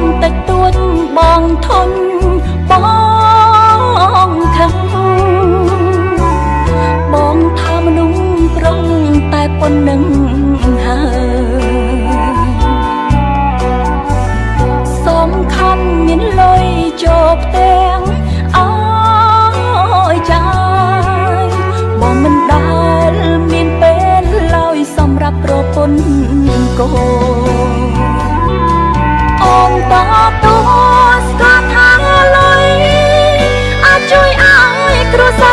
មតិចតួចបងធន់បងខឹងបងថាមនុស្សប្រុងតែប៉ុណ្្នឹងហើយសំខាន់មានលុយចូលផ្ទាំងអើយចាយបងមិនដែលមានពេលឡើយសម្រាប់ប្រពន្ធកូន អូនតតួស្គាល់ថាលុយអាចជួយឲ្យគ្រួសារ